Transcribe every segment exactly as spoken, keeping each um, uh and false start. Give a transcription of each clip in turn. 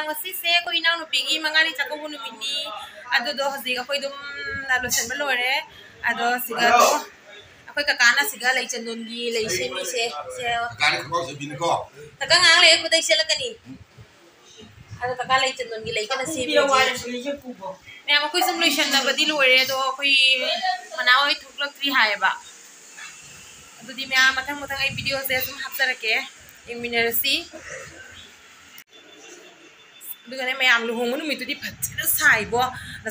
ꯉꯁꯤꯁꯦ ꯑꯩꯈꯣꯏ ꯏꯅꯥꯎꯅꯨꯄꯤꯒꯤ ꯃꯉꯥꯅꯤ ꯆꯥꯛꯀꯧꯕ ꯅꯨꯃꯤꯠꯅꯤ꯫ ꯑꯗꯨꯗꯣ ꯍꯧꯖꯤꯛ ꯑꯩꯈꯣꯏ ꯑꯗꯨꯝ ꯂꯣꯏꯁꯤꯟꯕ ꯂꯣꯏꯔꯦ꯫ ꯑꯗꯣ ꯁꯤꯒ ꯑꯗꯨꯝ ꯑꯩꯈꯣꯏ ꯀꯀꯥꯅ ꯁꯤꯒ ꯂꯩ ꯆꯟꯗꯣꯟꯒꯤ ꯂꯩ ꯁꯦꯝꯃꯤꯁꯦ꯫ ꯁꯦ꯫ ꯀꯀꯥꯅ ꯈꯨꯕꯥꯛ ꯆꯟꯕꯤꯅꯤꯀꯣ꯫ ꯀꯀꯥ ꯉꯥꯏꯍꯥꯛ ꯂꯩꯔ ꯈꯨꯗꯩ ꯁꯦꯠꯂꯛꯀꯅꯤ꯫ ꯑꯗꯣ ꯀꯀꯥ ꯂꯩ ꯆꯟꯗꯣꯟꯒꯤ ꯂꯩ ꯀꯟꯅ ꯁꯦꯝꯃꯤ ꯍꯧꯖꯤꯛ꯫ ꯃꯌꯥꯝ ꯑꯩꯈꯣꯏ ꯁꯨꯝ ꯂꯣꯏꯁꯟꯅꯕꯗꯤ ꯂꯣꯏꯔꯦ, ꯑꯗꯣ ꯑꯩꯈꯣꯏ ꯃꯅꯥꯎ ꯍꯣꯏ ꯊꯣꯛꯂꯛꯇ꯭ꯔꯤ ꯍꯥꯏꯌꯦꯕ꯫ ꯑꯗꯨꯗꯤ ꯃꯌꯥꯝ ꯃꯊꯪ ꯃꯊꯪ ꯑꯩ ꯚꯤꯗꯤꯑꯣꯁꯦ ꯑꯗꯨꯝ ꯍꯥꯞꯆꯔꯛꯀꯦ, ꯌꯦꯡꯃꯤꯟꯅꯔꯁꯤ꯫ ꯑꯗꯨꯒꯅꯦ ꯃꯌꯥꯝ ꯂꯨꯍꯣꯡꯕ ꯅꯨꯃꯤꯠꯇꯨꯗꯤ ꯐꯖꯅ ꯁꯥꯏꯕꯣ꯫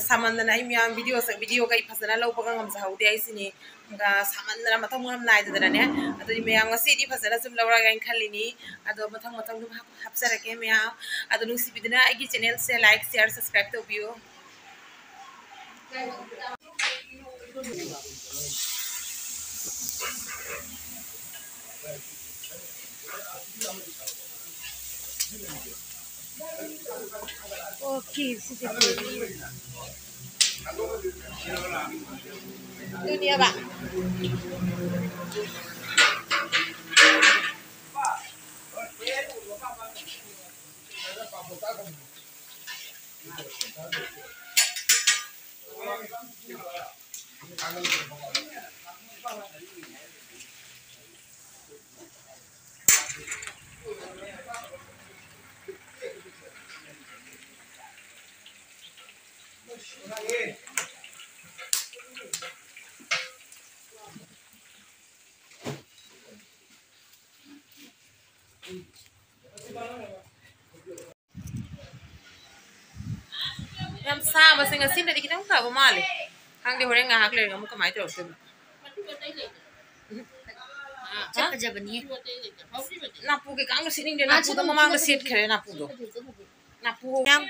ꯁꯥꯃꯟꯗꯅ ꯑꯩ ꯃꯌꯥꯝ ꯚꯤꯗꯤꯑꯣꯁꯦ, ꯚꯤꯗꯤꯑꯣꯒ ꯑꯩ ꯐꯖꯅ ꯂꯧꯕꯒ ꯉꯝꯖꯍꯧꯗꯦ ꯍꯥꯏꯁꯤꯅꯤ꯫ ꯑꯗꯨꯒ ꯁꯥꯃꯟꯗꯅ ꯃꯊꯣꯡ ꯃꯔꯝ ꯅꯥꯏꯗꯗꯅꯅꯦ꯫ ꯑꯗꯨꯗꯤ ꯃꯌꯥꯝ ꯉꯁꯤꯗꯤ ꯐꯖꯅ ꯁꯨꯝ ꯂꯧꯔꯒꯦꯅ ꯈꯜꯂꯤꯅꯤ꯫ ꯑꯗꯣ ꯃꯊꯪ ꯃꯊꯪ ꯑꯗꯨꯝ ꯍꯥꯞ-, ꯍꯥꯞꯆꯔꯛꯀꯦ ꯃꯌꯥꯝ꯫ ꯑꯗꯣ ꯅꯨꯡꯁꯤꯕꯤꯗꯨꯅ ꯑꯩꯒꯤ ꯆꯦꯅꯦꯜꯁꯦ like, share, subscribe ꯇꯧꯕꯤꯌꯨ꯫ ꯑꯣ, ꯈꯤꯔꯁꯤꯁꯦ ꯈꯤꯔ꯫ ꯑꯗꯨꯅꯦꯕ꯫ ꯌꯥꯝ ꯁꯥꯕꯁꯦ ꯉꯁꯤꯅꯗꯤ ꯈꯤꯇꯪ ꯐꯕ ꯃꯥꯜꯂꯦ꯫ ꯈꯪꯗꯦ, ꯍꯣꯔꯦꯟ ꯉꯥꯏꯍꯥꯛ ꯂꯩꯔꯒ ꯑꯃꯨꯛ ꯀꯃꯥꯏꯅ ꯇꯧꯔꯛꯇꯣꯏꯅꯣ꯫ ꯆꯞ ꯐꯖꯕꯅꯤꯌꯦ꯫ ꯅꯥꯄꯨ ꯀꯩꯀꯥ ꯑꯃꯨꯛ ꯁꯦꯠꯅꯤꯡꯗꯦ꯫ ꯑꯥ, ꯅꯥꯄꯨꯗꯣ ꯆꯠꯂꯨ, ꯃꯃꯥꯡꯗ ꯆꯠꯂꯨ, ꯁꯦꯠꯈ꯭ꯔꯦ ꯅꯥꯄꯨꯗꯣ꯫ ꯆꯠꯂꯨ, ꯆꯠꯂꯨ꯫ ꯅꯥꯄꯨ ꯃꯌꯥꯝ,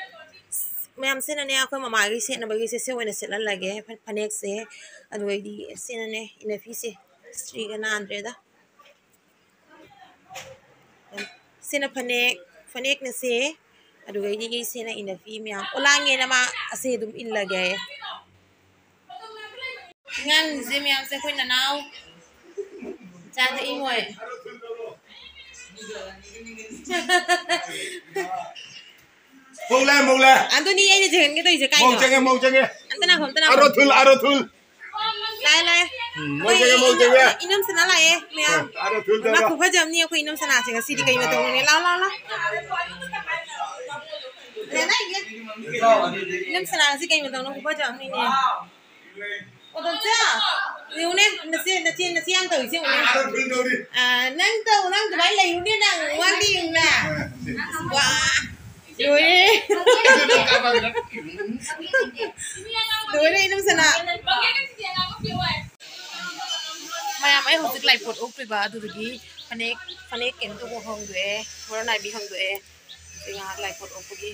ꯃꯌꯥꯝꯁꯤꯅꯅꯦ ꯑꯩꯈꯣꯏ ꯃꯃꯥꯒꯤ ꯁꯦꯠꯅꯕꯒꯤꯁꯦ ꯁꯤ ꯑꯣꯏꯅ ꯁꯦꯠꯍꯜꯂꯒꯦ꯫ ꯐ-, ꯐꯅꯦꯛꯁꯦ, ꯑꯗꯨꯒꯩꯗꯤ ꯁꯤꯅꯅꯦ ꯏꯅꯐꯤꯁꯦ ꯏꯁꯇ꯭ꯔꯤꯒ ꯅꯥꯟꯗ꯭ꯔꯦꯗ꯫ ꯁꯤꯅ ꯐꯅꯦꯛ, ꯐꯅꯦꯛꯅ ꯁꯤ, ꯑꯗꯨꯒꯩꯗꯤ ꯁꯤꯅ ꯏꯅꯐꯤ ꯃꯌꯥꯝ꯫ ꯑꯣꯂꯥꯡꯉꯦꯅ ꯃꯥ ꯑꯁꯤ ꯑꯗꯨꯝ ꯏꯜꯂꯒꯦ꯫ ꯑꯉꯥꯡꯁꯦ ꯃꯌꯥꯝꯁꯦ ꯑꯩꯈꯣꯏ ꯅꯅꯥꯎ ꯆꯥꯗ ꯏꯃꯣꯏ꯫ ꯃꯧ ꯂꯥꯛꯑꯦ, ꯃꯧ ꯂꯥꯛꯑꯦ꯫ ꯑꯗꯨꯅꯤ ꯑꯩꯅ ꯆꯦꯟꯒꯦ ꯇꯧꯔꯤꯁꯦ꯫ ꯃꯧ ꯀꯥꯏꯅꯣ? ꯆꯪꯉꯦ, ꯃꯧ ꯆꯪꯉꯦ꯫ ꯑꯝꯇ ꯉꯥꯏꯈꯣ, ꯑꯝꯇ ꯉꯥꯏꯈꯣ꯫ ꯑꯥꯔꯣ ꯊꯨꯜ, ꯑꯥꯔꯣ ꯊꯨꯜ꯫ ꯂꯥꯛꯑꯦ, ꯂꯥꯛꯑꯦ꯫ ꯎꯝ, ꯃꯧ ꯑꯩꯈꯣꯏ ꯆꯪꯉꯦ, ꯃꯧ ꯏꯅꯝ-, ꯆꯪꯉꯦ꯫ ꯏꯅꯝ ꯁꯅꯥ ꯂꯥꯛꯑꯦ ꯃꯌꯥꯝ꯫ ꯑꯥꯔꯣ ꯊꯨꯜ ꯏꯃꯥ ꯇꯧꯔꯣ꯫ ꯈꯨꯐꯖ ꯑꯃꯅꯤ ꯑꯩꯈꯣꯏ ꯏꯅꯝ ꯁꯅꯥꯁꯦ ꯉꯁꯤꯗꯤ ꯀꯩ ꯃꯇꯧꯅꯣꯅꯦ? ꯂꯥꯎ, ꯂꯥꯎ, ꯂꯥꯎ꯫ ꯏꯅꯝ ꯁꯅꯥ ꯉꯁꯤ ꯀꯩ ꯃꯇꯧꯅꯣ? ꯈꯨꯐꯖ ꯑꯃꯅꯤꯅꯦ꯫ ꯑꯣ, ꯗꯣꯝꯆꯥ, ꯌꯦꯡꯉꯨꯅꯦ, ꯅꯆꯦ, ꯅꯆꯦ, ꯅꯆꯦ ꯌꯥꯝ ꯇꯧꯔꯤꯁꯦ ꯌꯦꯡꯉꯨꯅꯦ꯫ ꯑꯥ, ꯅꯪ ꯇꯧ, ꯅꯪ ꯑꯗꯨꯃꯥꯏꯅ ꯂꯩꯌꯨꯅꯦ, ꯅꯪ ꯋꯥꯡꯗꯤ ꯌꯦꯡꯉꯨꯅꯦ꯫ ꯋꯥ, ꯂꯣꯏꯔꯦ꯫ ꯂꯣꯏꯔꯦ, ꯏꯅꯝ ꯁꯅꯥ꯫ ꯃꯌꯥꯝ, ꯑꯩ ꯍꯧꯖꯤꯛ ꯂꯥꯏꯄꯣꯠ ꯑꯣꯛꯇꯣꯏꯕ, ꯑꯗꯨꯗꯨꯒꯤ ꯐꯅꯦꯛ, ꯐꯅꯦꯛ ꯀꯩꯅꯣ ꯇꯧꯕ ꯍꯣꯡꯗꯣꯛꯑꯦ, ꯃꯔꯣꯟ ꯅꯥꯏꯕꯤ ꯍꯣꯡꯗꯣꯛꯑꯦ꯫ ꯑꯩ ꯉꯥꯏꯍꯥꯛ ꯂꯥꯏꯄꯣꯠ ꯑꯣꯛꯄꯒꯤ꯫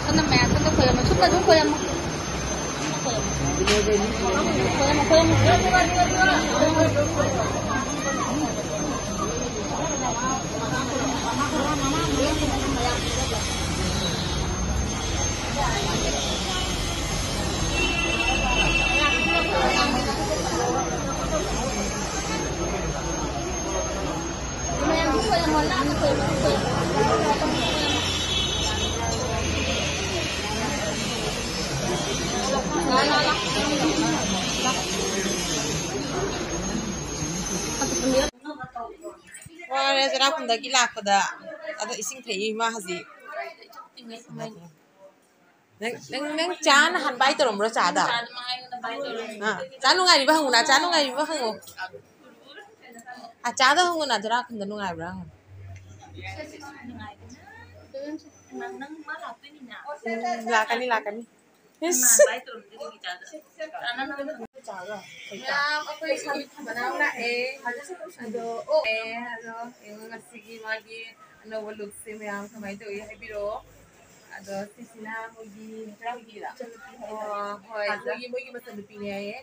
ꯁꯣꯝꯗ ꯃꯌꯥꯝ ꯁꯣꯝꯗ ꯈꯣꯏꯔꯝꯃꯣ, ꯁꯣꯝꯗ ꯑꯗꯨꯝ ꯈꯣꯏꯔꯝꯃꯣ꯫ ꯈꯣꯏꯔꯝꯃꯣ, ꯈꯣꯏꯔꯝꯃꯣ꯫ ꯋꯥꯔꯦ, ꯆꯔꯥꯛꯈꯨꯟꯗꯒꯤ ꯂꯥꯛꯄꯗ꯫ ꯑꯗꯣ ꯏꯁꯤꯡ ꯊꯛꯏ ꯃꯥ ꯍꯧꯖꯤꯛ꯫ ꯅꯪ, ꯅꯪ, ꯅꯪ ꯆꯥ ꯅꯍꯥꯟ ꯕꯥꯏ ꯇꯧꯔꯝꯕ꯭ꯔꯣ ꯆꯥꯗ? ꯑꯥ, ꯆꯥ ꯅꯨꯡꯉꯥꯏꯔꯤꯕ ꯍꯪꯉꯨꯅ, ꯆꯥ ꯅꯨꯡꯉꯥꯏꯔꯤꯕ ꯍꯪꯉꯨ꯫ ꯑꯥ, ꯆꯥꯗ ꯍꯪꯉꯨꯅ, ꯆꯔꯥꯛꯈꯨꯟꯗ ꯅꯨꯡꯉꯥꯏꯕ꯭ꯔꯥ ꯍꯪꯉꯨ꯫ ꯎꯝ, ꯂꯥꯛꯀꯅꯤ, ꯂꯥꯛꯀꯅꯤ꯫ ꯏꯁ꯫ ꯃꯌꯥꯝ, ꯑꯩꯈꯣꯏ ꯁꯥꯕꯤ ꯃꯅꯥꯎ ꯂꯥꯛꯑꯦ꯫ ꯑꯗꯣ, ꯑꯣ, ꯑꯦ, ꯑꯗꯣ, ꯌꯦꯡꯉꯣ ꯉꯁꯤꯒꯤ ꯃꯥꯒꯤ ꯑꯅꯧꯕ ꯂꯨꯛꯁꯦ ꯃꯌꯥꯝ ꯀꯃꯥꯏꯅ ꯇꯧꯏ ꯍꯥꯏꯕꯤꯔꯛꯑꯣ꯫ ꯑꯗꯣ ꯁꯤꯁꯤꯅ ꯃꯣꯏꯒꯤ ꯃꯆꯥꯅꯨꯄꯤꯔꯥ? ꯑꯣ, ꯍꯣꯏ, ꯃꯣꯏꯒꯤ, ꯃꯣꯏꯒꯤ ꯃꯆꯥꯅꯨꯄꯤꯅꯦ ꯍꯥꯏꯌꯦ꯫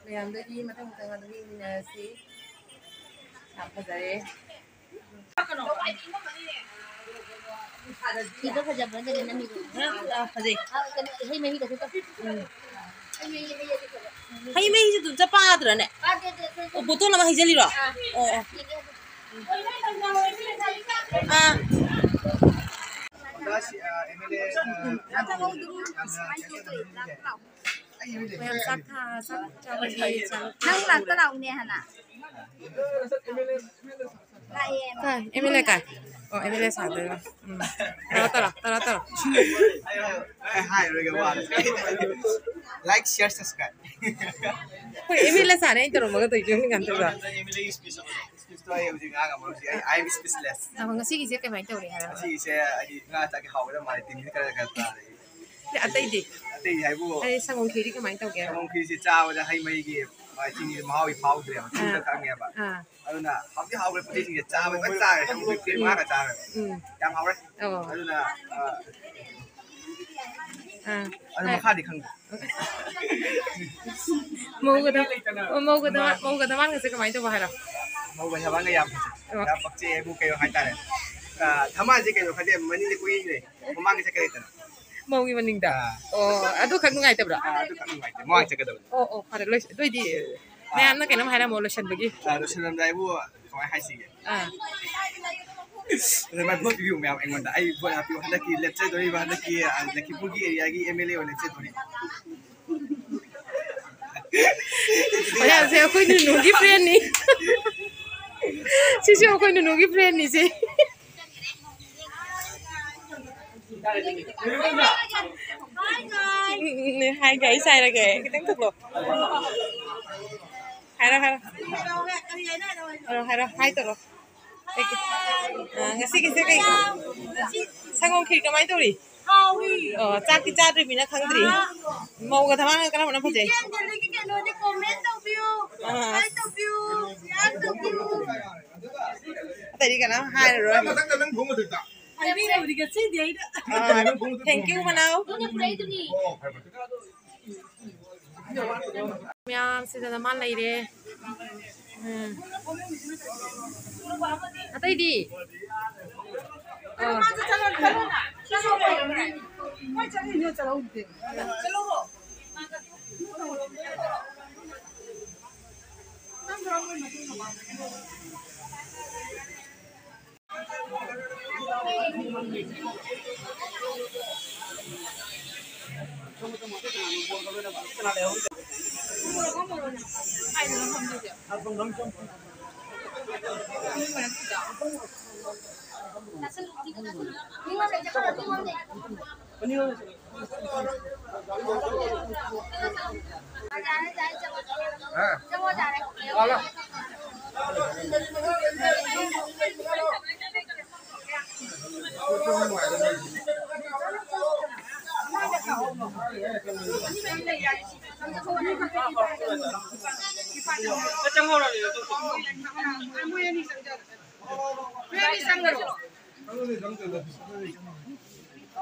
ꯃꯌꯥꯝꯗꯒꯤ ꯃꯊꯪ ꯃꯊꯪ ꯑꯗꯨꯝ ꯌꯦꯡꯃꯤꯟꯅꯔꯁꯤ꯫ ꯌꯥꯝ ꯐꯖꯔꯦ꯫ ꯐꯤꯗꯣ ꯐꯖꯕ꯭ꯔꯥ ꯅꯠꯇ꯭ꯔꯒ ꯅꯝꯃꯤꯔꯣ? ꯑꯥ, ꯐꯖꯩ꯫ ꯑꯥ, ꯀꯩꯅꯣ, ꯍꯩ ꯃꯍꯤꯒꯁꯨ ꯇꯧ-, ꯎꯝ꯫ ꯍꯩ ꯃꯍꯤꯁꯦ ꯑꯗꯨꯝ ꯆꯞ ꯄꯥꯗ꯭ꯔꯅꯦ? ꯑꯣ, ꯕꯣꯇꯜ ꯑꯃ ꯍꯩꯖꯜꯂꯤꯔꯣ? ꯑꯣ, ꯑꯣ꯫ ꯑꯥ꯫ ꯃꯌꯥꯝ ꯆꯥꯛ ꯊꯥ-, ꯆꯥꯛ ꯆꯥꯕꯒꯤ ꯆꯥꯛ ꯅꯪ ꯂꯥꯛꯇ ꯂꯥꯛꯎꯅꯦ ꯍꯥꯟꯅ꯫ ꯂꯥꯛꯑꯦ꯫ ꯀꯥꯏ? ꯑꯦꯝ ꯑꯦꯜ ꯑꯦ ꯀꯥꯏ? ꯑꯣ, ꯑꯦꯝ ꯑꯦꯜ ꯑꯦ ꯁꯥꯗꯣꯏꯔꯣ? ꯎꯝ꯫ ꯇꯧꯔꯣ, ꯇꯧꯔꯣ, ꯇꯧꯔꯣ, ꯇꯧꯔꯣ꯫ ꯑꯩ ꯍꯥꯏꯔꯣꯏꯒꯦ ꯋꯥ꯫ Like, share, subscribe. ꯍꯣꯏ, ꯑꯦꯝ ꯑꯦꯜ ꯑꯦ ꯁꯥꯅꯤ ꯑꯩ ꯇꯧꯔꯝꯃꯒ ꯇꯧꯔꯤꯁꯦ ꯌꯦꯡꯉꯨ ꯀꯥꯟꯗ ꯇꯧꯔꯣ꯫ ꯑꯩ ꯍꯧꯖꯤꯛ ꯉꯥꯡ ꯉꯝꯃꯔꯣꯏ ꯍꯧꯖꯤꯛ ꯑꯩ I am speechless꯫ ꯑ, ꯉꯁꯤꯒꯤꯁꯦ ꯀꯃꯥꯏꯅ ꯇꯧꯔꯤ ꯍꯥꯏꯔꯣ? ꯉꯁꯤꯒꯤꯁꯦ ꯍꯥꯏꯗꯤ ꯉꯥ ꯆꯥꯛꯀꯤ ꯍꯥꯎꯒꯗꯕ ꯃꯥꯜꯂꯦ ꯇꯤꯟꯗꯤ ꯈꯔ ꯈꯔ ꯇꯥꯔꯦ꯫ ꯑꯇꯩꯗꯤ? ꯑꯇꯩ ꯍꯥꯏꯕꯨ ꯑꯩ ꯁꯪꯒꯣꯝ ꯈꯤꯔꯤ ꯀꯃꯥꯏꯅ ꯇꯧꯒꯦ? ꯁꯪꯒꯣꯝ ꯈꯤꯔꯤꯁꯦ ꯆꯥꯕꯗ ꯍꯩ ꯃꯍꯤꯒꯤ ꯃꯥ ꯆꯤꯅꯤꯒꯤ ꯃꯍꯥꯎꯗꯤ ꯐꯥꯎꯗ꯭ꯔꯦꯕ ꯆꯤꯅꯤ ꯑꯥ꯫ ꯈꯛ ꯈꯪꯉꯦꯕ꯫ ꯑꯥ꯫ ꯑꯗꯨꯅ ꯍꯥꯎꯗꯤ ꯍꯥꯎꯈ꯭ꯔꯦ ꯄꯣꯠꯆꯩꯁꯤꯡꯁꯦ ꯆꯥꯕ ꯐꯖꯅ ꯆꯥꯔꯦ ꯁꯪꯒꯣꯝ ꯈꯤꯔꯤ ꯃꯉꯥꯒ ꯆꯥꯔꯦ꯫ ꯎꯝ꯫ ꯌꯥꯝ ꯍꯥꯎꯔꯦ꯫ ꯑꯣ꯫ ꯑꯗꯨꯅ ꯑ, ꯑꯥ꯫ ꯑꯗꯨ ꯃꯈꯥꯗꯤ ꯈꯪꯗꯦ꯫ ꯃꯧꯒꯗ-, ꯑꯣ, ꯃꯧꯒꯗ-, ꯃꯧꯒꯗ ꯃꯥꯟꯒꯁꯦ ꯀꯃꯥꯏꯅ ꯇꯧꯕ ꯍꯥꯏꯔꯣ? ꯃꯧꯒ ꯁꯕꯥꯟꯒ ꯌꯥꯝ ꯐꯖꯩ꯫ ꯑꯣ꯫ ꯌꯥꯝ ꯄꯛꯆꯩ ꯍꯥꯏꯕꯨ ꯀꯩꯅꯣ ꯍꯥꯏꯇꯥꯔꯦ꯫ ꯑ, ꯊꯝꯕꯥꯜꯁꯦ ꯀꯩꯅꯣ ꯈꯪꯗꯦ ꯃꯅꯤꯡꯗ ꯀꯣꯏꯏꯡ ꯂꯩ꯫ ꯃꯃꯥꯡꯒꯤ ꯆꯠꯀꯦ ꯂꯩꯇꯅ꯫ ꯃꯧꯒꯤ ꯃꯅꯤꯡꯗ? ꯑꯥ꯫ ꯑꯣ, ꯑꯗꯨ ꯈꯛ ꯅꯨꯡꯉꯥꯏꯇꯕ꯭ꯔꯥ? ꯑꯥ, ꯑꯗꯨ ꯈꯛ ꯅꯨꯡꯉꯥꯏꯇꯦ꯫ ꯃꯃꯥꯡ ꯆꯠꯀꯗꯕꯅꯤ꯫ ꯑꯣ, ꯑꯣ, ꯐꯔꯦ, ꯂꯣꯏꯁ-, ꯑꯗꯨ ꯑꯣꯏꯗꯤ ꯑꯥ꯫ ꯃꯌꯥꯝꯅ ꯀꯩꯅꯣꯝ ꯍꯥꯏꯔꯝꯃꯣ ꯂꯣꯏꯁꯟꯕꯒꯤ꯫ ꯑꯥ, ꯂꯣꯏꯁꯤꯜꯂꯝꯗꯥꯏꯕꯨ ꯀꯃꯥꯏ ꯍꯥꯏꯁꯤꯒꯦ? ꯑꯥ꯫ ꯑꯗꯨ ꯃꯥꯏ ꯚꯣꯠ ꯄꯤꯕꯤꯌꯨ ꯃꯌꯥꯝ ꯑꯩꯉꯣꯟꯗ꯫ ꯑꯩ ꯚꯣꯠ ꯍꯥꯞꯄꯤꯌꯨ꯫ ꯍꯟꯗꯛꯀꯤ ꯂꯦꯞꯆꯗꯣꯔꯤꯕ, ꯍꯟꯗꯛꯀꯤ, ꯑ, ꯂꯈꯤꯄꯨꯔꯒꯤ ꯑꯦꯔꯤꯌꯥꯒꯤ M L A ꯑꯣꯏꯅ ꯂꯦꯞꯆꯗꯣꯔꯤ꯫ ꯃꯌꯥꯝꯁꯦ ꯑꯩꯈꯣꯏ ꯅꯨꯅꯨꯒꯤ friendꯅꯤ꯫ ꯁꯤꯁꯨ ꯑꯩꯈꯣꯏ ꯅꯨꯅꯨꯒꯤ friendꯅꯤ ꯁꯦ꯫ ꯎꯝ, ꯎꯝ, ꯎꯝ, hi guys ꯍꯥꯏꯔꯒꯦ꯫ ꯈꯤꯇꯪ ꯊꯣꯛꯂꯣ꯫ ꯍꯥꯏꯔꯣ, ꯍꯥꯏꯔꯣ꯫ ꯍꯥꯏꯔꯣ, ꯍꯥꯏꯔꯣ, hi ꯇꯧꯔꯣ꯫ ꯀꯩ, ꯀꯩ, ꯑ, ꯉꯁꯤꯒꯤꯁꯦ ꯀꯩ? ꯁꯪꯒꯣꯝ ꯈꯤꯔ ꯀꯃꯥꯏꯅ ꯇꯧꯔꯤ? ꯍꯥꯎꯏ꯫ ꯑꯣ, ꯆꯥꯛꯇꯤ ꯆꯥꯗ꯭ꯔꯤꯕꯅꯤꯅ ꯈꯪꯗ꯭ꯔꯤ꯫ ꯑꯥ꯫ ꯃꯧꯒ ꯊꯝꯕꯥꯜꯒ ꯀꯔꯝꯕꯅ ꯐꯖꯩ? ꯆꯤꯀꯦꯟ ꯗꯦꯂꯤꯒꯤ ꯀꯩꯅꯣꯗꯤ comment ꯇꯧꯕꯤꯌꯨ꯫ ꯑꯥ꯫ Like ꯇꯧꯕꯤꯌꯨ꯫ Share ꯇꯧꯕꯤꯌꯨ꯫ ꯑꯇꯩꯗꯤ ꯀꯅꯥꯝ ꯍꯥꯏꯔꯔꯣꯏ꯫ ꯃꯊꯛꯇ ꯅꯪ ꯐꯝ ꯃꯊꯛꯇ꯫ ꯍꯥꯏꯕꯤꯔꯕꯗꯤ ꯉꯁꯤꯗꯤ ꯑꯩꯅ꯫ ꯑꯥ, thank you ꯃꯅꯥꯎ꯫ ꯑꯗꯨꯅ ꯐꯔꯦ ꯑꯗꯨꯅꯤ꯫ ꯑꯣ, ꯐꯔꯦ, ꯐꯔꯦ꯫ ꯃꯌꯥꯝ ꯁꯤꯗꯅ ꯃꯥ ꯂꯩꯔꯦ꯫ ꯎꯝ꯫ ꯑꯇꯩꯗꯤ? ꯑꯥ꯫ हाँ। वाला।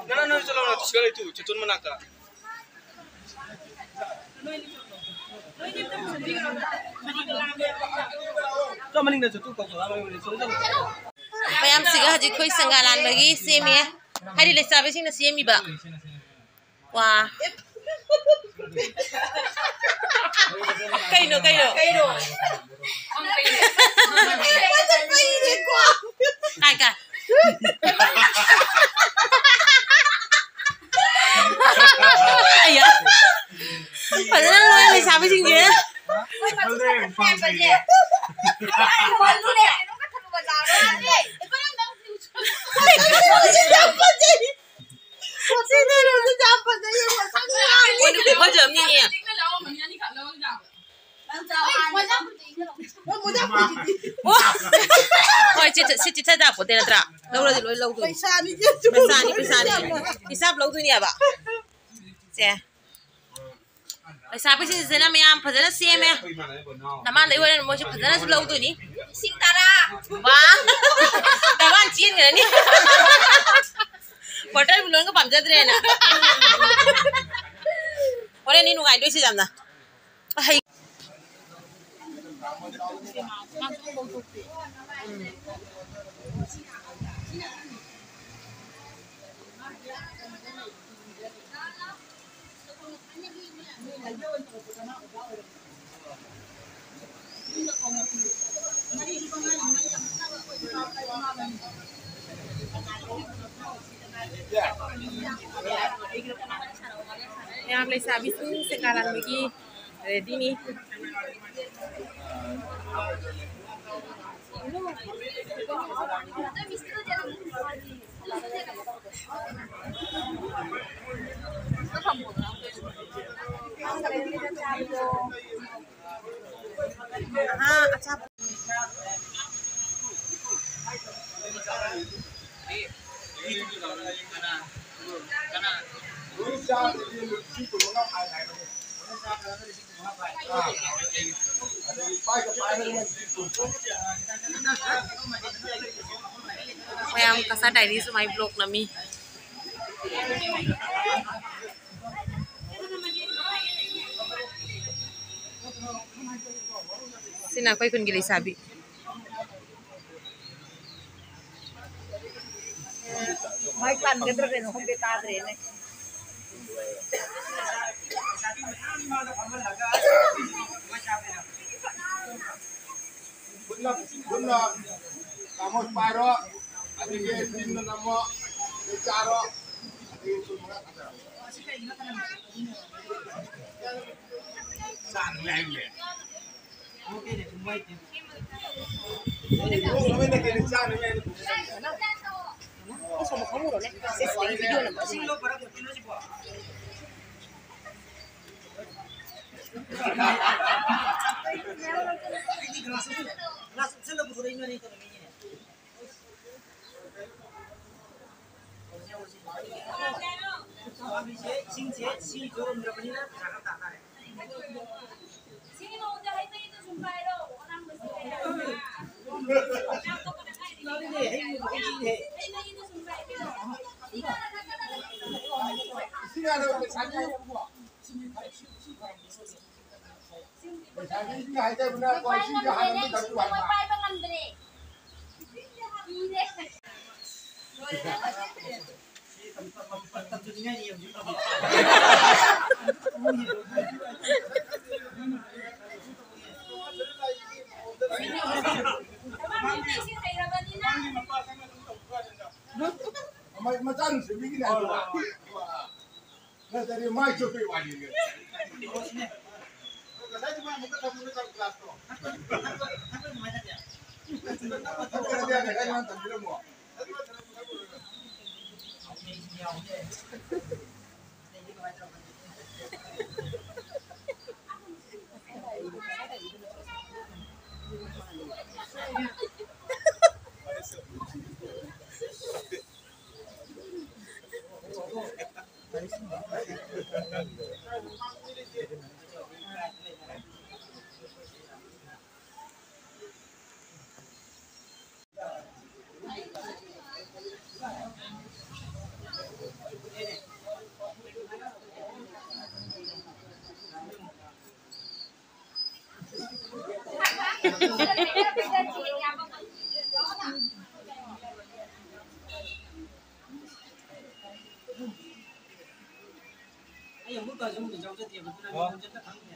ꯅꯪ, ꯅꯪ ꯆꯠꯂꯣ, ꯅꯪ ꯇꯨꯏꯁꯟ ꯂꯩꯇꯨ, ꯆꯦꯇꯣꯟ ꯃꯅꯥꯛꯇ꯫ ꯆꯠꯂꯣ, ꯃꯅꯤꯡꯗ ꯆꯠꯇꯨ, ꯀꯧ, ꯀꯧ, ꯆꯠꯂꯣ, ꯆꯠꯂꯣ꯫ ꯃꯌꯥꯝꯁꯤꯒ ꯍꯧꯖꯤꯛ ꯑꯩꯈꯣꯏ ꯁꯦꯡꯒꯥ ꯂꯥꯟꯕꯒꯤ ꯁꯦꯝꯃꯤ꯫ ꯍꯥꯏꯗꯤ ꯂꯩꯁꯥꯕꯤꯁꯤꯡꯅ ꯁꯦꯝꯃꯤꯕ꯫ ꯋꯥ꯫ ꯀꯩꯅꯣ, ꯀꯩꯅꯣ? ꯀꯩꯅꯣ? ꯀꯥꯏ, ꯀꯥꯏ? ꯑꯌꯥ꯫ ꯐꯖꯅ ꯂꯣꯏ ꯂꯩꯁꯥꯕꯤꯁꯤꯡꯁꯦ꯫ ꯌꯥꯝ ꯐꯖꯩ꯫ ꯁꯤ ꯅꯦꯔꯣꯁꯦ ꯌꯥꯝ ꯐꯖꯩ, ꯌꯦꯡꯉꯣ, ꯁꯛ ꯌꯥꯝ ꯃꯣꯏꯅ ꯈꯨꯐꯖ ꯑꯃꯅꯤꯅꯦ꯫ ꯅꯪ ꯆꯥꯎ, ꯍꯥꯟꯅ ꯃꯣꯏ ꯃꯣꯖꯥ ꯐꯨꯔꯤꯠꯇꯤ ꯏꯪꯉꯦ꯫ ꯑꯣ꯫ ꯍꯣꯏ, ꯆꯦ, ꯆꯦ, ꯁꯤ ꯆꯤꯊ ꯇꯥꯄꯣꯠꯇꯦ ꯅꯠꯇ꯭ꯔꯥ? ꯂꯧꯔꯗꯤ ꯂꯣꯏ ꯂꯧꯗꯣꯏꯅꯤ꯫ ꯄꯩꯁꯥꯅꯤ, ꯆꯦ, ꯄꯩꯁꯥꯅꯤ, ꯄꯩꯁꯥꯅꯤ꯫ ꯍꯤꯁꯥꯞ ꯂꯧꯗꯣꯏꯅꯦꯕ꯫ ꯁꯦ꯫ ꯂꯩꯁꯥꯕꯤꯁꯤꯡꯁꯤꯅ ꯃꯌꯥꯝ ꯐꯖꯅ ꯁꯦꯝꯃꯦ꯫ ꯅꯃꯥꯟꯗꯩ ꯍꯣꯔꯦꯟ ꯃꯣꯏꯁꯨ ꯐꯖꯅꯁꯨ ꯂꯧꯗꯣꯏꯅꯤ꯫ ꯂꯤꯁꯤꯡ ꯇꯔꯥ꯫ ꯋꯥ! ꯇꯔꯥ ꯆꯦꯟꯈ꯭ꯔꯅꯤ꯫ ꯕꯣꯇꯜꯕꯨ ꯂꯣꯟꯒ ꯄꯥꯝꯖꯗ꯭ꯔꯦꯅ꯫ ꯍꯣꯔꯦꯟꯅꯤ ꯅꯨꯡꯉꯥꯏꯗꯣꯏꯁꯦ ꯌꯥꯝꯅ꯫ ꯑꯍꯩ-, ꯃꯌꯥꯝ ꯂꯩꯁꯥꯕꯤꯁꯤꯡ ꯁꯦꯡꯒꯥ ꯂꯥꯟꯕꯒꯤ ꯔꯦꯗꯤꯅꯤ꯫ ꯑꯍꯥ, ꯑꯆꯥꯄꯣꯠ꯫ ꯃꯌꯥꯝ ꯀꯁꯥ ꯗꯥꯏꯔꯤꯁꯨ ꯃꯥꯏ ꯕ꯭ꯂꯣꯛ ꯅꯝꯃꯤ꯫ ꯁꯤꯅ ꯑꯩꯈꯣꯏ ꯈꯨꯟꯒꯤ ꯂꯩꯁꯥꯕꯤ꯫ ꯃꯥꯏ ꯄꯥꯟꯒꯗ꯭ꯔꯥ ꯀꯩꯅꯣ ꯈꯪꯗꯦ, ꯇꯥꯗ꯭ꯔꯦꯅꯦ꯫ ꯈꯨꯠꯅ, ꯈꯨꯠꯅ ꯆꯥꯃꯁ ꯄꯥꯏꯔꯣ, ꯑꯗꯒꯤ ꯆꯤꯟꯅ ꯅꯝꯃꯣ, ꯑꯗꯩ ꯆꯥꯔꯣ, ꯑꯗꯒꯤ ꯁꯨꯝ ꯃꯈꯥ ꯊꯥꯗꯔꯣ꯫ ꯆꯥꯅꯤꯡꯉꯥꯏ ꯍꯥꯏꯕꯅꯦ꯫ ꯃꯆꯥꯅꯨꯡꯁꯤꯕꯤꯒꯤꯅꯦ ꯍꯥꯏꯕ꯫ ꯅꯠꯇ꯭ꯔꯗꯤ ꯃꯥꯏ ꯆꯣꯞꯄꯩ ꯋꯥꯅꯤꯅꯦ꯫ ꯉꯁꯥꯏꯗꯤ ꯃꯥ ꯑꯃꯨꯛꯀ ꯊꯝꯃꯨꯔꯦ ꯒ꯭ꯂꯥꯁꯇꯣ꯫ ꯊꯛꯄꯗꯤ ꯀꯃꯥꯏꯅ ꯇꯧꯒꯦ? ꯊꯛꯄꯗꯤ ꯉꯁꯥꯏ ꯅꯪ ꯊꯝꯕꯤꯔꯝꯃꯣ꯫ ꯑꯩ ꯑꯃꯨꯛꯀ ꯁꯨꯝ ꯌꯥꯎꯖꯗꯦꯕ, ꯑꯗꯨꯅ ꯑꯣ꯫ ꯂꯝꯖꯦꯜꯗ ꯈꯪꯗꯦ꯫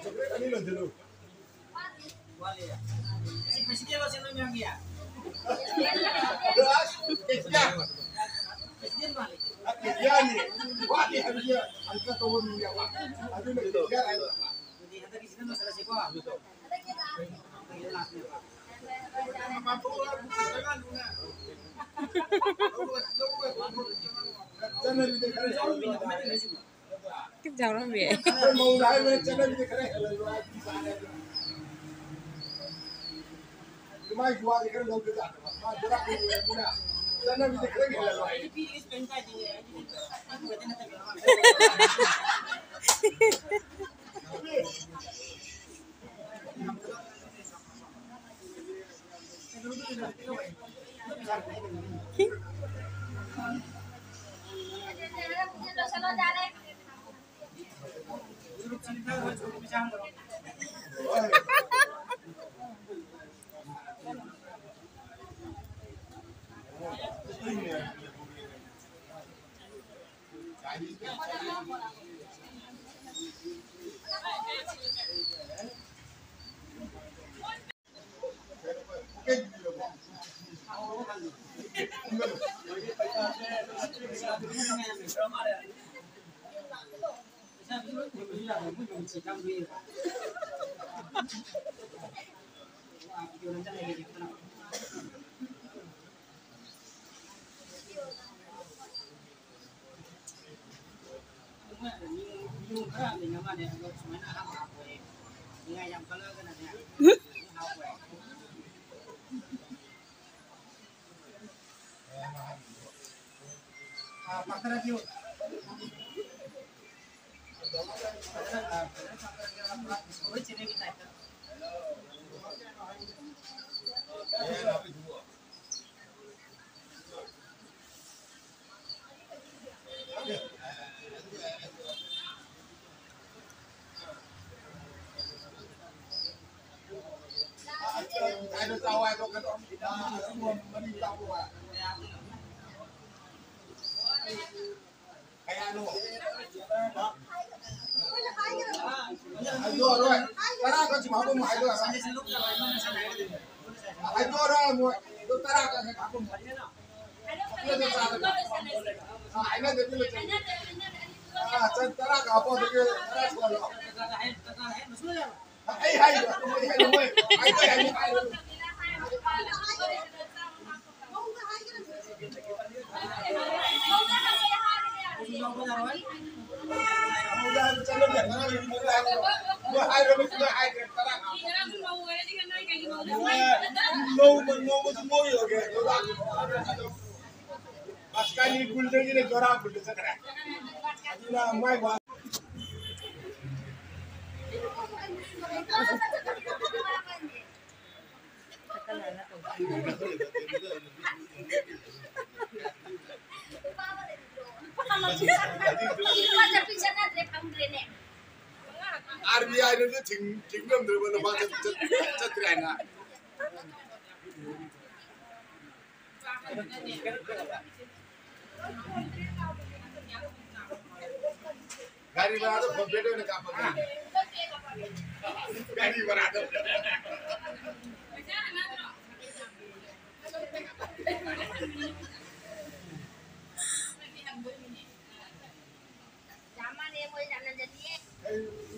ꯆꯣꯀ꯭ꯂꯦꯠ ꯑꯅꯤ ꯂꯣꯟꯁꯤꯜꯂꯨ꯫ ꯋꯥꯠꯂꯤ꯫ ꯑꯁꯤ ꯄ꯭ꯔꯦꯁꯤꯗꯦꯟ ꯂꯣ ꯁꯦꯝꯕ ꯃꯌꯥꯝꯒꯤ? ꯑꯁ, ꯀꯦꯁꯤꯌꯥ꯫ ꯄ꯭ꯔꯦꯁꯤꯗꯦꯟ ꯃꯥꯜꯂꯤ꯫ ꯑ, ꯀꯦꯁꯤꯌꯥꯅꯤ꯫ ꯋꯥꯠꯂꯤ ꯍꯥꯏꯕꯁꯤ ꯑꯪꯀ ꯇꯧꯕ ꯃꯤ ꯌꯥꯎꯕ꯫ ꯑꯗꯨꯅ ꯀꯦꯁꯤꯌꯥ ꯍꯥꯏꯕ꯫ ꯑꯗꯨꯗꯤ ꯍꯟꯗꯛꯀꯤꯁꯤꯅ ꯂꯣꯏꯁꯤꯜꯂꯁꯤꯀꯣ꯫ ꯀꯩꯝ ꯆꯥꯎꯔꯝꯃꯦ꯫ ꯀꯌꯥꯅꯣ? ꯍꯥꯏꯗꯣꯛꯑꯔꯣꯏ꯫ ꯇꯔꯥ ꯈꯛꯁꯤꯃ ꯍꯥꯞꯄꯝꯃꯣ ꯍꯥꯏꯗꯣꯛꯑꯔꯣꯏ꯫ ꯍꯥꯏꯗꯣꯛꯑꯔꯣꯏ ꯃꯣꯏ꯫ ꯑꯗꯨ ꯇꯔꯥ ꯈꯛ ꯍꯦꯛ ꯍꯥꯞꯄꯝꯃꯣ꯫ ꯑꯗꯨ ꯆꯥꯔꯒ꯫ ꯑꯥ, ꯍꯥꯏꯅꯗꯕꯤ ꯂꯣꯏꯁꯤꯜꯂꯣ꯫ ꯑꯥ, ꯆꯠ ꯇꯔꯥ ꯈꯛ ꯍꯥꯞꯄꯣ, ꯑꯗꯨꯒꯤ ꯇꯔꯥ ꯁꯨꯍꯜꯂꯣ꯫ ꯑꯩ ꯍꯥꯏꯗ꯭ꯔꯣ? ꯑꯩ ꯍꯥꯏꯗ꯭ꯔꯣ? ꯃꯣꯏ ꯍꯥꯏꯗꯣꯛ ꯌꯥꯅꯤ ꯍꯥꯏꯔꯣ꯫ ꯃꯣꯏ ꯍꯥꯏꯔꯣ, ꯃꯣꯏ ꯍꯥꯏꯔꯣ꯫ ꯅꯣꯡꯃ, ꯅꯣꯡꯃꯁꯨ ꯃꯣꯏ ꯌꯧꯒꯦ꯫ ꯑꯁ, ꯀꯥꯂꯤ ꯈꯨꯜꯗꯒꯤꯅ ꯖꯣꯔꯥ ꯈꯨꯜꯗ ꯆꯠꯈ꯭ꯔꯦ꯫ ꯑꯗꯨꯅ ꯃꯥꯏ ꯋꯥ- ꯑꯥꯔ ꯕꯤ ꯑꯥꯏꯅꯁꯨ ꯊꯤꯡ-, ꯊꯤꯡꯉꯝꯗ꯭ꯔꯕ ꯂꯨꯄꯥ ꯆꯠ-, ꯆꯠ-, ꯆꯠꯇ꯭ꯔꯦ ꯍꯥꯏꯅ꯫ ꯒꯥꯔꯤ ꯚꯔꯥꯗꯣ ꯐꯣꯟ ꯄꯦꯗ ꯑꯣꯏꯅ ꯀꯥꯞꯄꯒꯦ꯫ ꯒꯥꯔꯤ ꯚꯔꯥꯗꯣ꯫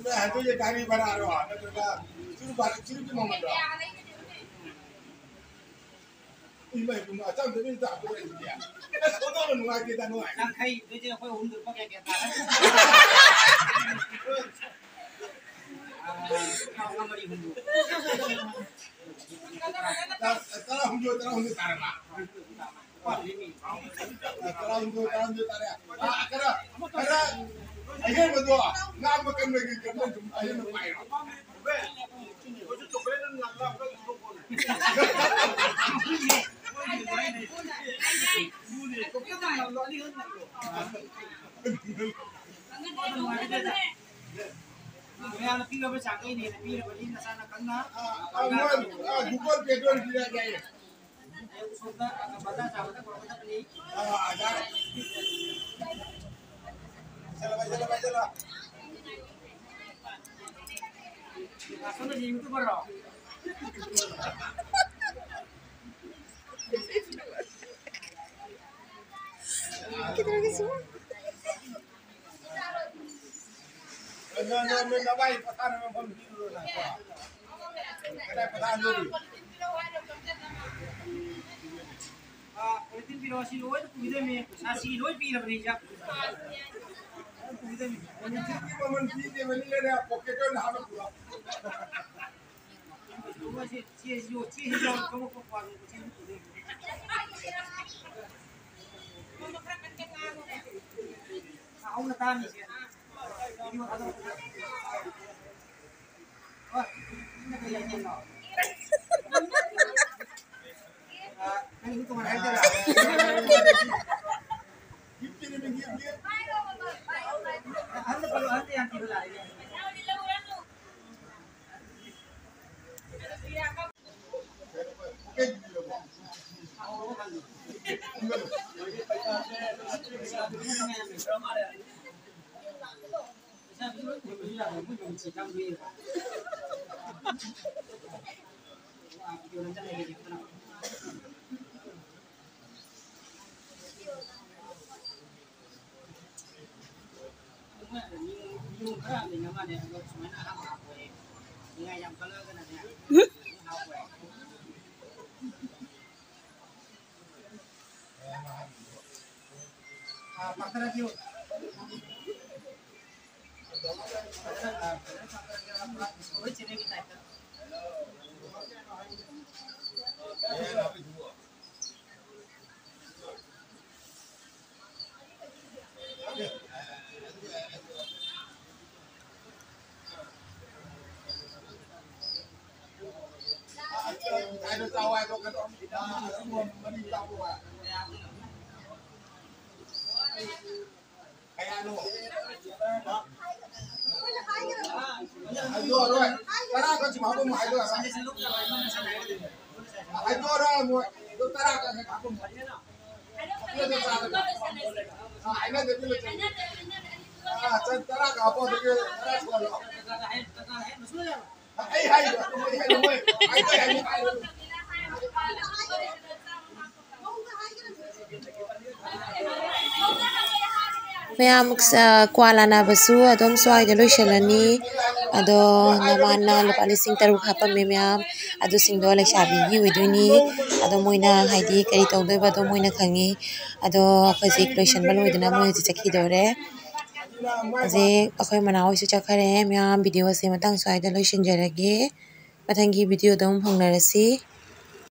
ꯅꯣꯏ ꯍꯥꯏꯗꯣꯏꯁꯦ ꯒꯥꯔꯤ ꯚꯔꯥꯔꯣ? ꯅꯠꯇ꯭ꯔꯒ ꯆꯨꯔꯨꯞ ꯚꯔꯥ, ꯆꯨꯔꯨꯞꯀꯤ ꯃꯃꯜꯔꯣ? ꯏꯃꯥ ꯏꯕꯨꯡꯉꯣ, ꯑꯆꯝꯕꯗꯨꯗꯤ ꯇꯥꯛꯄ ꯑꯣꯏꯔꯗꯤ꯫ ꯑꯁ, ꯑꯣꯟꯊꯣꯛꯅ ꯅꯨꯡꯉꯥꯏꯇꯦꯗ, ꯅꯨꯡꯉꯥꯏ꯫ ꯌꯥꯡꯈꯩ, ꯑꯗꯨꯗꯤ ꯑꯩꯈꯣꯏ ꯑꯍꯨꯝꯗꯨ ꯂꯨꯄꯥ ꯀꯌꯥ ꯀꯌꯥ ꯇꯥꯔꯦ? ꯇꯔꯥꯍꯨꯝꯗꯣꯏ, ꯇꯔꯥꯍꯨꯝꯗꯣꯏ ꯇꯥꯔꯕ? ꯇꯔꯥꯍꯨꯝꯗꯣꯏ, ꯇꯔꯥꯍꯨꯝꯗꯣꯏ ꯇꯥꯔꯦ꯫ ꯑ, ꯈꯔ, ꯈꯔ ꯑꯍꯦꯟꯕꯗꯣ ꯉꯥ ꯃꯀꯟ ꯃꯀꯟ ꯀꯩꯅꯣ ꯁꯨꯝ ꯑꯍꯦꯟꯕ ꯄꯥꯏꯔꯣ꯫ ꯃꯌꯥꯝꯅ ꯄꯤꯔꯕ ꯆꯥꯡꯗꯩꯅ ꯍꯦꯟꯅ ꯄꯤꯔꯕꯅꯤ, ꯅꯁꯥꯅ ꯈꯪꯅ꯫ ꯑ, ꯑ, ꯃꯣꯏ, ꯑ, Google Pay ꯇ ꯑꯣꯏꯅ ꯄꯤꯔꯛꯑꯒꯦ ꯍꯥꯏꯌꯦ꯫ ꯑꯌꯨꯛ ꯁꯣꯝꯗ, ꯑ, ꯕꯖꯥꯔ ꯆꯥꯕꯗ ꯄꯨꯔꯛꯀꯗꯕꯅꯤ꯫ ꯑ, ꯑ, ꯌꯥꯔꯦ꯫ ꯆꯠꯂꯣ, ꯆꯠꯂꯣ, ꯆꯠꯂꯣ꯫ ꯑꯁꯣꯝꯗ YouTuber ꯔꯣ? ꯅꯣꯏ, ꯅꯣꯏ, ꯅꯣꯏ, ꯅꯕꯥꯏ ꯄꯣꯊꯥꯅꯕ ꯃꯐꯝ ꯄꯤꯔꯨꯔꯣ ꯅꯪ, ꯀꯣ? ꯀꯗꯥꯏ ꯄꯣꯊꯥꯍꯟꯗꯣꯔꯤ? ꯑꯥ, ꯄꯣꯂꯤꯊꯤꯟ ꯄꯤꯔꯛꯑꯣ, ꯁꯤ ꯂꯣꯏꯅ ꯄꯨꯈꯤꯗꯣꯏꯅꯤ꯫ ꯄꯩꯁꯥ ꯁꯤ ꯂꯣꯏ ꯄꯤꯔꯕꯅꯤ, ꯏꯆꯥ꯫ ꯂꯣꯏ ꯄꯨꯈꯤꯗꯣꯏꯅꯤ꯫ ꯄꯣꯂꯤꯊꯤꯟꯒꯤ ꯃꯃꯜ ꯄꯤꯗꯦꯕꯅꯤꯅꯅꯦ, ꯄꯣꯀꯦꯠꯇ ꯑꯣꯏꯅ ꯍꯥꯞꯄ ꯄꯨꯔꯛꯑꯣ꯫ ꯆꯦꯁꯤ, ꯆꯦꯁꯤ, ꯆꯦꯁꯤ ꯌꯥꯎꯔ ꯊꯕꯛ ꯄꯥꯡꯉꯤ꯫ ꯍꯧꯅ ꯇꯥꯅꯤꯁꯦ꯫ ꯍꯣꯏ꯫ ꯑ, ꯅꯪ ꯏꯕꯨꯡ ꯇꯣꯉꯥꯟꯅ ꯍꯥꯏꯗꯣꯏꯔꯥ? ꯑꯍꯟꯗ ꯄꯜꯂꯣ, ꯑꯍꯟꯗ ꯌꯥꯝ ꯊꯤꯕ ꯂꯥꯛꯑꯦ꯫ ꯍꯥꯏꯗꯣ ꯆꯥꯎ ꯍꯥꯏꯗꯣ ꯀꯩꯅꯣ? ꯑ, ꯑꯁꯤꯒꯨꯝꯕ ꯃꯔꯤ ꯆꯥꯎ ꯍꯥꯏ꯫ ꯀꯌꯥꯅꯣ? ꯍꯥꯏꯗꯣꯛꯑꯔꯣꯏ꯫ ꯇꯔꯥ ꯈꯛ ꯁꯨꯝ ꯍꯥꯞꯄꯝꯃꯣ ꯍꯥꯏꯗꯣꯛꯑꯔꯣꯏ꯫ ꯍꯥꯏꯗꯣꯛꯑꯔꯣꯏ ꯃꯣꯏ꯫ ꯑꯗꯨ ꯇꯔꯥ ꯈꯛ ꯍꯦꯛ ꯍꯥꯞꯄꯝꯃꯣ꯫ ꯑ, ꯍꯥꯏꯅꯗꯕꯤ ꯂꯣꯏꯁꯟꯁꯤ꯫ ꯑ, ꯆꯠ-, ꯇꯔꯥ ꯀꯥꯞꯄꯣ, ꯑꯗꯒꯤ ꯇꯔꯥ ꯁꯨꯍꯜꯂꯣ꯫ ꯑꯩ ꯍꯥꯏꯗꯣ, ꯑꯩ ꯍꯥꯏꯗꯣ, ꯃꯣꯏ ꯍꯥꯏꯗꯣ, ꯍꯥꯏꯗꯣ, ꯍꯥꯏꯗꯣ꯫ ꯃꯌꯥꯝ, ꯑ, ꯀ꯭ꯋꯥ ꯂꯥꯟꯅꯕꯁꯨ ꯑꯗꯨꯝ ꯁ꯭ꯋꯥꯏꯗ ꯂꯣꯏꯁꯤꯜꯂꯅꯤ꯫ ꯑꯗꯣ ꯅꯃꯥꯟꯅ ꯂꯨꯄꯥ ꯂꯤꯁꯤꯡ ꯇꯔꯨꯛ ꯍꯥꯞꯄꯝꯃꯦ ꯃꯌꯥꯝ꯫ ꯑꯗꯨꯁꯤꯡꯗꯣ ꯂꯩꯁꯥꯕꯤꯒꯤ ꯑꯣꯏꯗꯣꯏꯅꯤ꯫ ꯑꯗꯣ ꯃꯣꯏꯅ ꯍꯥꯏꯗꯤ ꯀꯔꯤ ꯇꯧꯗꯣꯏꯕꯗꯣ ꯃꯣꯏꯅ ꯈꯪꯉꯤ꯫ ꯑꯗꯣ ꯍꯧꯖꯤꯛ ꯂꯣꯏꯁꯤꯟꯕ ꯂꯣꯏꯗꯅ ꯃꯣꯏ ꯍꯧꯖꯤꯛ ꯆꯠꯈꯤꯗꯧꯔꯦ꯫ ꯍꯧꯖꯤꯛ ꯑꯩꯈꯣꯏ ꯃꯅꯥꯎ ꯍꯣꯏꯁꯨ ꯆꯠꯈꯔꯦ꯫ ꯃꯌꯥꯝ, video ꯁꯦ ꯃꯇꯥꯡ ꯁ꯭ꯋꯥꯏꯗ ꯂꯣꯏꯁꯤꯟꯖꯔꯒꯦ꯫ ꯃꯊꯪꯒꯤ video ꯗ ꯑꯃꯨꯛ ꯐꯪꯅꯔꯁꯤ꯫